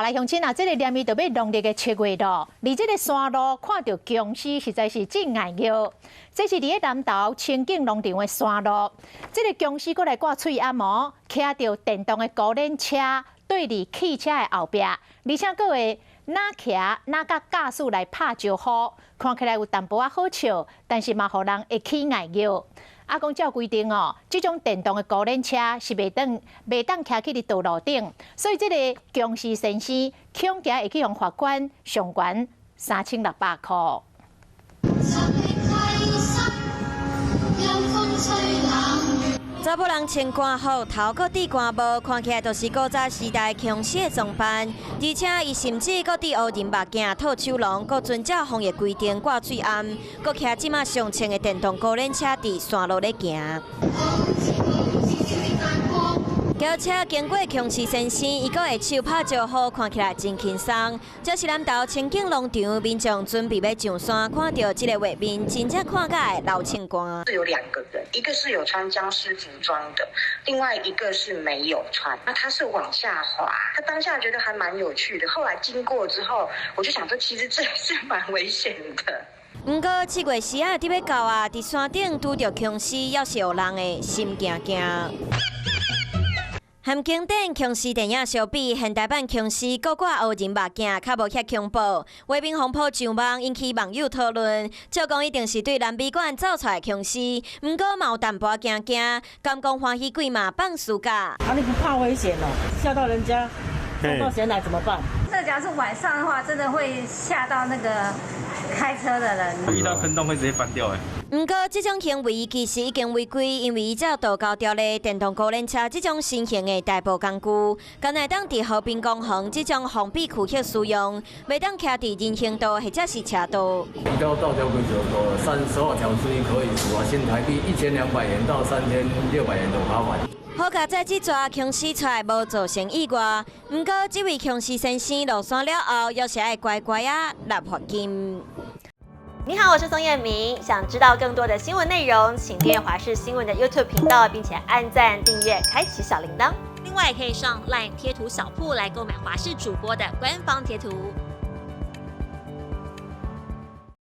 好來，鄉親啊，這个連伊就欲農曆的七月咯。佇這个山路看著僵屍，實在是真礙尿。這是佇个南投清境農場的山路，這个僵屍閣來掛喙罨哦，騎著電動的孤輪車，對佇汽車的後壁，而且閣會若騎若佮駕駛來拍招呼，看起來有淡薄仔好笑，但是嘛，予人會起礙尿。啊，講照規定哦，這種電動的孤輪車是袂當騎去佇道路頂，所以這个僵屍先生恐驚會去予罰款上懸3600箍。查某人穿官服，頭閣戴官帽，看起來就是古早時代僵屍的裝扮。而且，伊甚至閣戴烏人目鏡、套手籠，閣遵照防疫規定掛喙罨，閣騎這馬上穿的電動孤輪車佇山路咧行。轎車經過僵屍先生，伊閣會手拍招呼，看起來真輕鬆。這是南投清境農場民眾準備欲上山，看著這个畫面，真正看甲會流銃汗。是有兩個人，一個是有穿僵屍服裝的，另外一個是沒有穿。那他是往下滑，他當下覺得還蠻有趣的。後來經過之後，我就想說，其實這是蠻危險的。毋過七月時仔佇欲到啊，佇山頂拄著僵屍，猶是予人會心驚驚。和經典僵屍電影相比，現代版僵屍閣掛烏人目鏡，較無遐恐怖。畫面風波上網引起網友討論，照講一定是對南美館走出來僵屍，毋過嘛有淡薄驚驚，敢講歡喜鬼嘛放暑假。啊，你不怕危險哦？嚇到人家，送到險來怎麼辦？這假如是晚上的話，真的會嚇到那個開車的人。遇到坑洞會直接翻掉欸。毋過，這種行為其實已經違規，因為依照道交條例，電動孤輪車這種新型的代步工具，干焦會當佇河濱公園這種封閉區域使用，袂當騎佇人行道或者是車道。依照道交規則32條之一，可以處罰新台幣1200元到3600元的罰款。好佳哉，這逝僵屍出來無造成意外，毋過這位僵屍先生落山了後，猶是愛乖乖仔納罰金。你好，我是宋燕明。想知道更多的新聞內容，請訂閱華視新聞的 YouTube 頻道，並且按讚、訂閱、開啟小鈴鐺。另外，也可以上 LINE 貼圖小鋪來購買華視主播的官方貼圖。